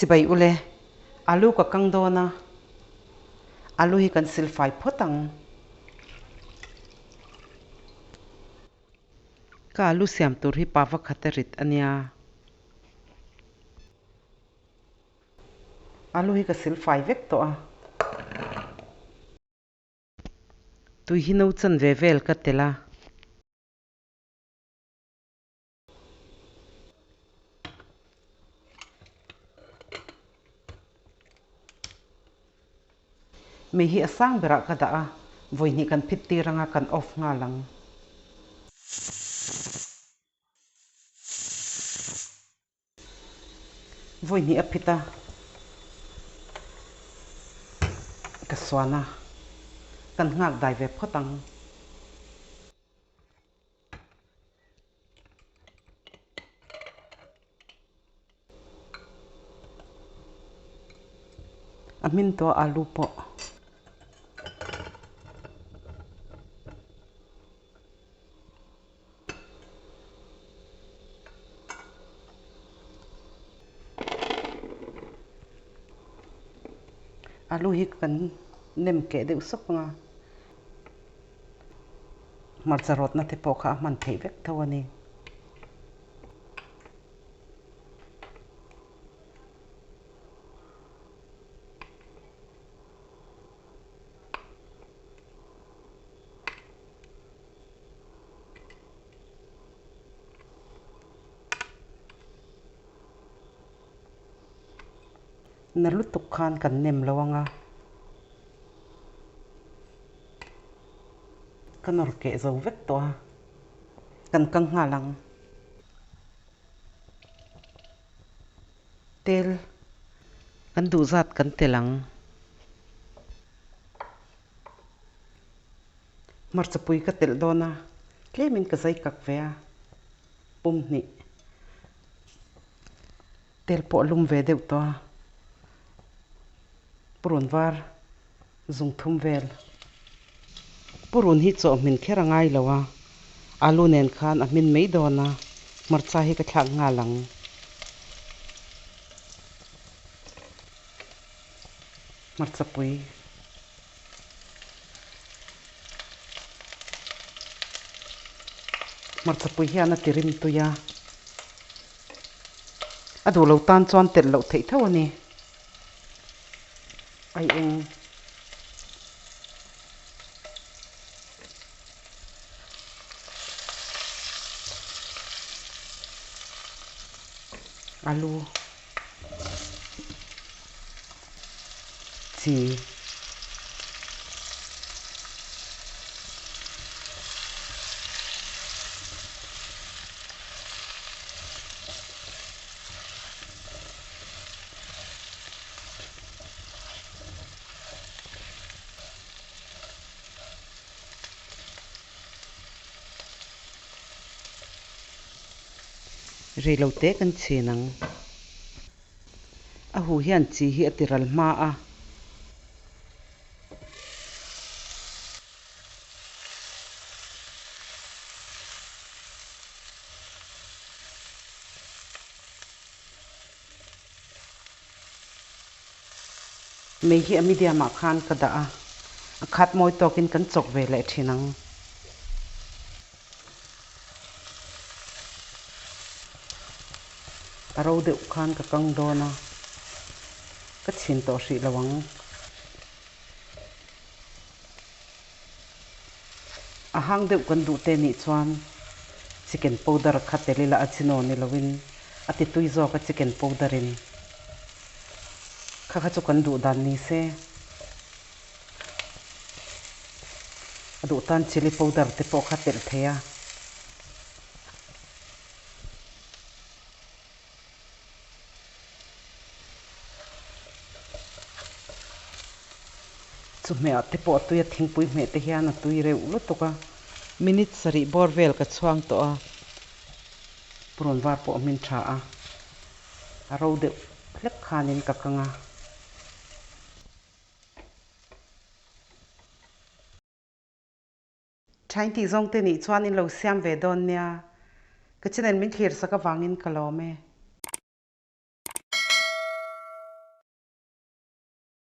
Chibai ule, alu ka kang dawn a, alu hi kan silfai phawt ang. Ka alu siam tur hi pa vakhata rit a nia. Alu hi ka silfai vek tawh a. Tui hi no chan ve vel ka tel a. Mei hi a sang berah ka dah a, vawihnih kan phit tir anga kan off nghal ang. Vawihnih a phit a, ka suan a, kan nghak dai ve phawt ang. A hmin tawh alu pawh. Alu hi kan nem keh deuh sawk ang a, hmarcha rawtna te pawh kha a hman theih vek tho a ni. Na lutuk khan kan nem lo ang a, ka nawr keh zo vek tawh a, kan kang nghal ang. Tel kan duh zat kan tel ang. Hmarcha pui ka telh dawn a, tlemin ka zai kak ve a, pum hnih tel pawh a lum ve deuh tawh a, purun var zung thum vel. Purun hi chaw hmin kher a ngai lo a, alu nen khan a hmin mai dawn a, hmarcha hi ka thlak nghal ang. Hmarcha pui. Hmarcha pui hian a ti rim tui a, a duh lo tan chuan telh loh theih tho a ni. Ai eng. Alu. Chi. Rei lo te kan chhin ang. A hu hian chi hi a ti ral hma a. Mei hi a medium ah khan ka dah a, a khat mawi tawkin kan chawk ve leh thin ang. A ro deuh khan ka kang dawn a, ka chhin tawh hrih lo ang. A hang deuh kan duh te nih chuan chicken powder kha tel ila a chinaw ni loin a ti tui zawk a chicken powder in kha kha chu kan duh dan ni se. A duh tan chilli powder te pawh kha telh thei a. Chawhmeh te pawh a tui a, thingpui hmeh te hian a tui reuh lutuk a. Minute sarih bawr vel ka chhuang tawh a, purun var pawh a hmin tha a, a ro deuh hlek khanin ka kang a. Thain tih zawng te nih chuan in lo siam ve dawn nia. Ka channel min thlir sak avangin ka lawm e.